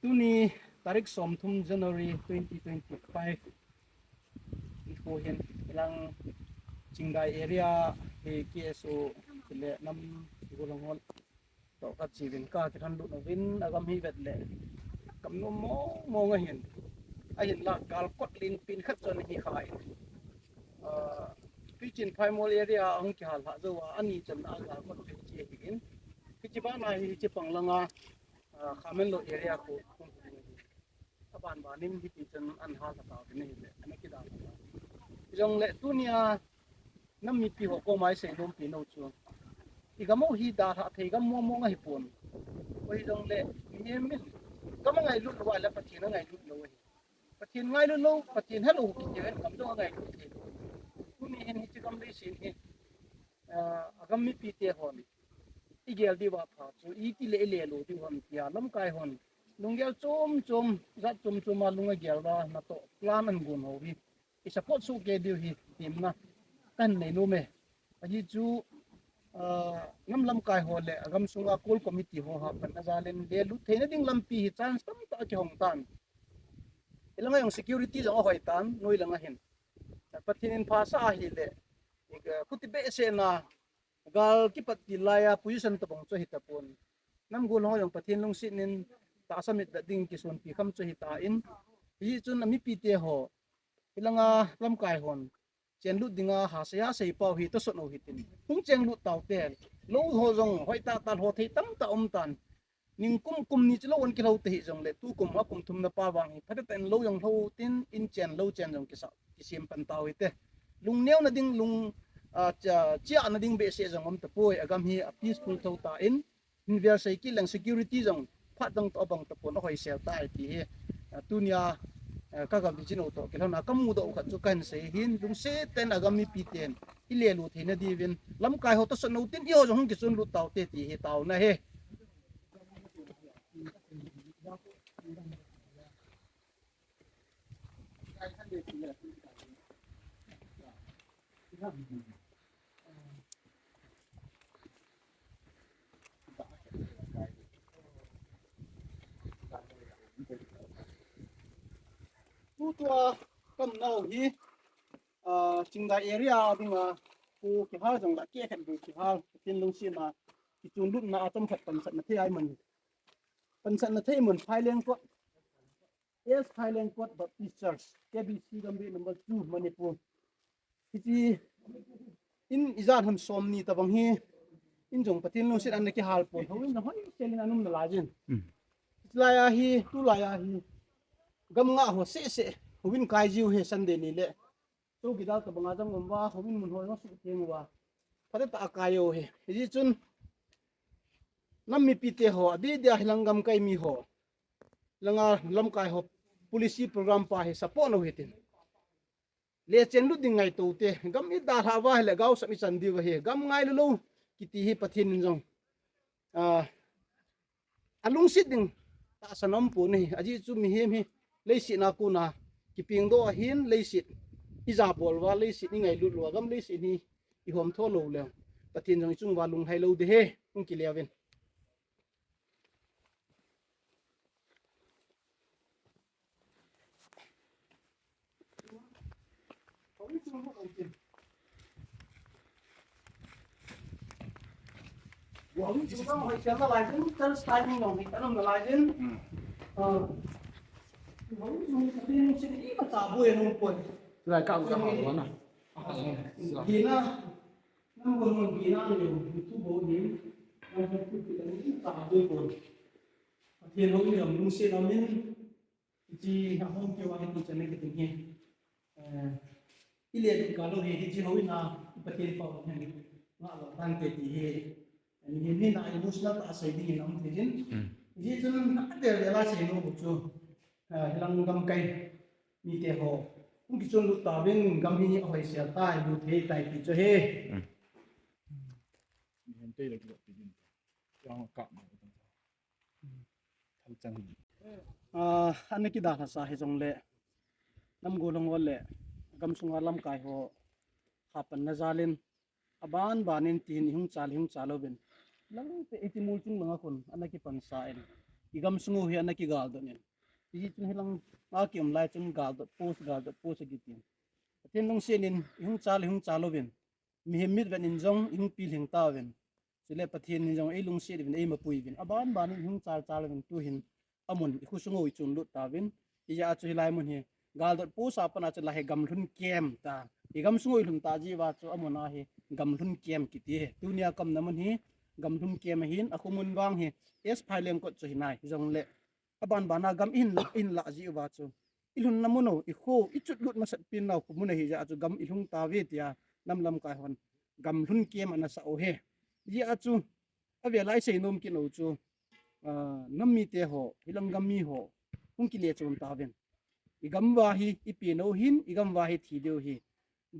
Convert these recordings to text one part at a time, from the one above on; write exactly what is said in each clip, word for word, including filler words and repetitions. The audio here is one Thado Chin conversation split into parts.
Tuni tarik somthum January twenty twenty-five. Nikho hin ilang Chingdai area hi K S O le nam gulong hol to ka chivin ka kihan lut uvin agam hi vet le kam nom mong mong ahin. Ahin la gal kot lin pin khat chon hi kha in. Ah, Pichin Phaimol area ahung kihal ha jo a ani chan a gal kot hi chi hi in. Kichi bana hi chi pang langa, ah, Khamenlok area ko. Aban banin hiti chun an hal ta kau ni le, ana kidal ta. Jongle tunia nam mipi ho koma isei nom pi nom chu. Igam u hi dalha thei gam mong mong ahi pon. Koi jongle mihem min gam angailut lou le Pathen angailut lou ahi. Pathen ngailut lou, Pathen helou kiti hen gam jong angailut thei lou. Tuni hin hichi gam leiset hi, ah, agam mipi te hon igel diu apha chu, iti le ile lou diu ham tia lamkai hon lunggel chom chom, jat chom chom a lung agel a natoh plan an gon ho hi i support soh kei diu hi, tina kahin nei nom e. Ajeh chu, ah, nam lamkai ho le agam sunga core committee ho hapan na jal in le lut theina ding lampi hi chance tamtah kihong tan. Ilang a jong security jong ahoi tan, noi lang a hin. Pathen in phasah ahile, i, ah, khuti behseh na gal kipat til lai a position tabang chu ahi tapon. Nam gol ho jong Pathen lungset in tahsa mit vet ding kisonpi kham chu ahi tan. Hichun a mipi te ho, ilang a lamkai hon chen lut dinga hasei hasei pau hi tosot u hitin. Hung chen lut tau te. Lou ho jong hoi tah tah lou thei tamtah um tan. Ning kum kum ni chu lou an kilou te hi jongle, tu kum a kum thum na pa vang hi phatecha in lou jong lou tin, in chen lou chen jong kisa, kisem pan tau hite. Lungneo na ding, lung, ah, chia, chia na ding behseh jong um tapoi, agam hi a peaceful tho tan, hin vel sei kit leng security jong phat dang toh abang tapon ahoi sel tai ti hi. Ah, tunia, ah, ka gam di chin u toh kilhona ka mudoh u khat chu kahin sei hin, lungset ten agam mipi ten i le lut theina diuvin lamkai ho tosot u tin, eiho jong hung kichun lut tau te ti hi taona hi. Tutua ka um nau hi, ah, Chingdai area a dinga, pu kihal jong la, kei khat bu kihal, tin lungset na, kichun lutna a chomkhat pansatna thei a i man. Pansatna thei mun, Phailengkot, S Phailengkot Baptist Church, K B C Gambih number two, Manipur. Hichi in ijat ham som ni tabang hi, in jong Pathen lungset ana kihal pon, houin jong hoi sel in ana um nalai jin. Hmm. Hichi lai a hi, tulai a hi, gam nga ho seh seh, houin kai jiu hi Sunday ni le. Chowkidar tabang a jong um uva, houin mun ho jong suhteng uva. Phatecha a kai u hi. Hichi chun, nam mipi te ho, adeh deh a hilang gamkai mi ho, langa lamkai ho, policy program pa hi support u hitin. Le chen lut ding ngaito te, gam i dalha uva hile gaosap i chan diu ahi, gam ngailu lou kiti hi Pathen in jong, ah, alungset ding tahsan um pon ahi, ajeh chu mihem hi leiset a kona kipeng doh ahin, leiset i jabol uva, leiset i ngailut uva, gam leiset hi i hom tho lou le, Pathen jong i chung uva lunghai lou ding ahi, hung kile uvin. Tulai ka ka ha na. Gina, nam gon gon gina ni, tu bo ni, nam tu tu ni ta bo bo. Pathen hou ni am lungset na min, chi ha hom ke wa ni chan ni ke ni. Eh, i le ka lo hi, hi chi hou na, Pathen pa ni, nga lo tan te ti hi. Ni, ni na emotional ta sei ding in um thei jin. Hmm. Hichun na tel tel a sei nom u chu, ah, hilang gamkai mite ho, hung kichun lut tauvin, gam hi ahoi sel tai, lut thei tai ti chu ahi. Hmm. Ah, ana kidalhasa hijongle, nam golhang ole, gam sunga lamkai ho, hapan na jalin, aban banin tin i hung chal, i hung chal uvin. Lang te iti mul chung langa khun, ana kipansa in. i gam sung u hi ana kigaldot in. Hichun hilang a kium lai chun galdot post, galdot post akiti. Pathen lungset in i hung chal, i hung chal uvin. Mihem mitvet in jong i hung pilhing tauvin. Chule Pathen in jong ei lungset uvin, ei mapui uvin. Aban ban in i hung chal chal uvin, tuhin amun i khosung u i chun lut tauvin. Hijeh a chu hilai mun hi galdot post a pat a chu lai hi gamlhun kem ta. I gam sung u i lhun ta jeh uva chu amun a hi gamlhun kem kiti hi. Tunia ka umna mun hi gamlhun kem ahin, akhomun vang hi S. Phailengkot chu hinai. Hijongle aban ban a gam i hin lah, i hin lah jeh uva chu i lhunna mun u, i kho, i chotlut masat pen nau khomun ahi jeh a chu gam i lhung tauve tia nam lamkai hon gamlhun kem ana sah u hi. Hijeh a chu avel a i seinom kit u chu, ah, nam mite ho, hilang gam mi ho, hung kile chom tauvin. I gam uva hi i pen u hin, i gam uva hi thi diu hi.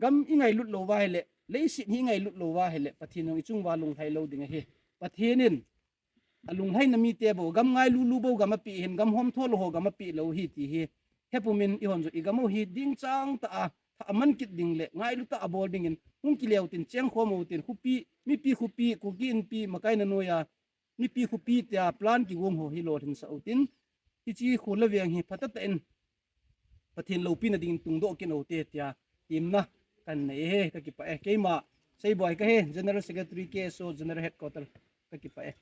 Gam i ngailut lou uva ahile, leiset hi i ngailut lou uva ahile, Pathen jong i chung uva lunglhai lou ding ahi. Pathen in alunglhaina mite bou gam ngailu lu bou gam apeh ahin, gam homtho lou ho gam apeh lou ahi ti hi hepum in, eihon jong i gam u hi dingchang tah a, tha aman kit ding le ngailu tah a bol dingin hung kile utin, chengkhom utin, khopi, mipi khopi, Kuki Inpi, Makaina noiya mipi khopi tia plan kigong ho hi lolhinsah utin, hiche kho le veng hi phatah tah in Pathen loupina dingin tungdoh kit ute tia temna kahin nei e, kakipah e. Keima Seiboi kahi, General Secretary, K S O General Headquarter, kakipah e.